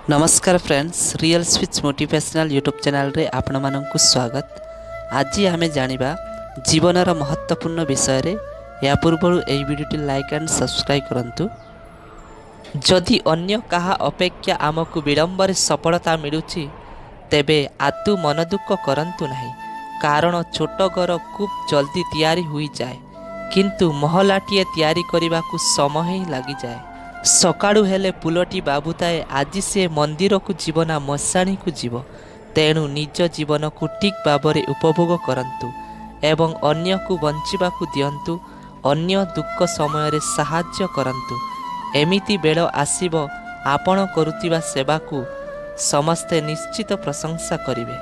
ନମସ୍କାର friends, real speech motivational YouTube ଚ୍ୟାନେଲ୍ରେ ଆପଣମାନଙ୍କୁ ସ୍ୱାଗତ। ଆଜି ଆମେ ଜାଣିବା ଜୀବନର ମହତ୍ତ୍ୱପୂର୍ଣ୍ଣ ବିଷୟରେ। ଏହା ପୂର୍ବରୁ ଏହି ଭିଡ଼ିଓଟି ଲାଇକ୍ ଆଣ୍ଡ ସବସ୍କ୍ରାଇବ୍ କରନ୍ତୁ। ଯଦି ଅନ୍ୟ କାହା ଅପେକ୍ଷା ଆମକୁ ବିଳମ୍ବରେ ସଫଳତା ମିଳୁଛି, ତେବେ ଆଦୌ ମନ ଦୁଃଖ କରନ୍ତୁ ନାହିଁ। କାରଣ ଛୋଟ ଘର ଖୁବ୍ ଜଲ୍ଦି ତିଆରି ହୋଇଯାଏ, କିନ୍ତୁ ମହଲାଟିଏ ତିଆରି କରିବାକୁ ସମୟ ହିଁ ଲାଗିଯାଏ। ସକାଳୁ ହେଲେ ଫୁଲଟି ଭାବୁଥାଏ, ଆଜି ସେ ମନ୍ଦିରକୁ ଯିବ ନା ମଶାଣିକୁ ଯିବ। ତେଣୁ ନିଜ ଜୀବନକୁ ଠିକ୍ ଭାବରେ ଉପଭୋଗ କରନ୍ତୁ ଏବଂ ଅନ୍ୟକୁ ବଞ୍ଚିବାକୁ ଦିଅନ୍ତୁ। ଅନ୍ୟ ଦୁଃଖ ସମୟରେ ସାହାଯ୍ୟ କରନ୍ତୁ। ଏମିତି ବେଳ ଆସିବ, ଆପଣ କରୁଥିବା ସେବାକୁ ସମସ୍ତେ ନିଶ୍ଚିତ ପ୍ରଶଂସା କରିବେ।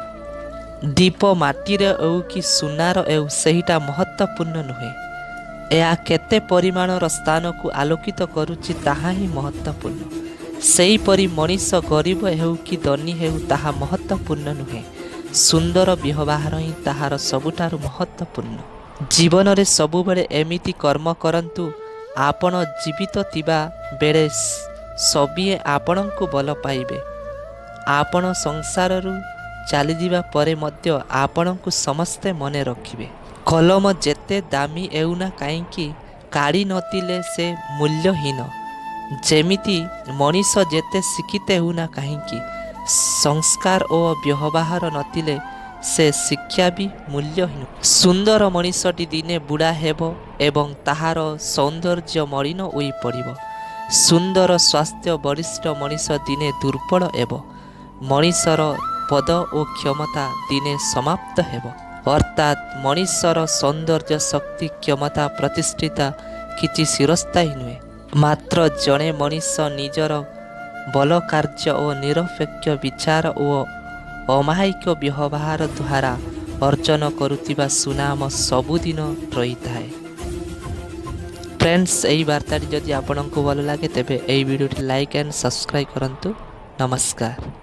ଦୀପ ମାଟିର ହେଉ କି ସୁନାର ହେଉ, ସେଇଟା ମହତ୍ତ୍ୱପୂର୍ଣ୍ଣ ନୁହେଁ। ଏହା କେତେ ପରିମାଣର ସ୍ଥାନକୁ ଆଲୋକିତ କରୁଛି, ତାହା ହିଁ ମହତ୍ତ୍ୱପୂର୍ଣ୍ଣ। ସେହିପରି ମଣିଷ ଗରିବ ହେଉ କି ଧନୀ ହେଉ, ତାହା ମହତ୍ତ୍ୱପୂର୍ଣ୍ଣ ନୁହେଁ। ସୁନ୍ଦର ବ୍ୟବହାର ହିଁ ତାହାର ସବୁଠାରୁ ମହତ୍ତ୍ୱପୂର୍ଣ୍ଣ। ଜୀବନରେ ସବୁବେଳେ ଏମିତି କର୍ମ କରନ୍ତୁ, ଆପଣ ଜୀବିତ ଥିବା ବେଳେ ସଭିଏଁ ଆପଣଙ୍କୁ ଭଲ ପାଇବେ। ଆପଣ ସଂସାରରୁ ଚାଲିଯିବା ପରେ ମଧ୍ୟ ଆପଣଙ୍କୁ ସମସ୍ତେ ମନେ ରଖିବେ। କଲମ ଯେତେ ଦାମୀ ହେଉନା କାହିଁକି, କାଳି ନଥିଲେ ସେ ମୂଲ୍ୟହୀନ। ଯେମିତି ମଣିଷ ଯେତେ ଶିକ୍ଷିତ ହେଉନା କାହିଁକି, ସଂସ୍କାର ଓ ବ୍ୟବହାର ନଥିଲେ ସେ ଶିକ୍ଷା ବି ମୂଲ୍ୟହୀନ। ସୁନ୍ଦର ମଣିଷଟି ଦିନେ ବୁଢ଼ା ହେବ ଏବଂ ତାହାର ସୌନ୍ଦର୍ଯ୍ୟ ମଳିନ ହୋଇପଡ଼ିବ। ସୁନ୍ଦର ସ୍ୱାସ୍ଥ୍ୟ ବଳିଷ୍ଠ ମଣିଷ ଦିନେ ଦୁର୍ବଳ ହେବ। ମଣିଷର ପଦ ଓ କ୍ଷମତା ଦିନେ ସମାପ୍ତ ହେବ। ଅର୍ଥାତ୍ ମଣିଷର ସୌନ୍ଦର୍ଯ୍ୟ, ଶକ୍ତି, କ୍ଷମତା, ପ୍ରତିଷ୍ଠା କିଛି ଚିରସ୍ଥାୟୀ ନୁହେଁ। ମାତ୍ର ଜଣେ ମଣିଷ ନିଜର ଭଲ କାର୍ଯ୍ୟ ଓ ନିରପେକ୍ଷ ବିଚାର ଓ ଅମାୟିକ ବ୍ୟବହାର ଦ୍ୱାରା ଅର୍ଜନ କରୁଥିବା ସୁନାମ ସବୁଦିନ ରହିଥାଏ। ଫ୍ରେଣ୍ଡସ୍, ଏହି ବାର୍ତ୍ତାଟି ଯଦି ଆପଣଙ୍କୁ ଭଲ ଲାଗେ, ତେବେ ଏହି ଭିଡ଼ିଓଟି ଲାଇକ୍ ଆଣ୍ଡ ସବସ୍କ୍ରାଇବ୍ କରନ୍ତୁ। ନମସ୍କାର।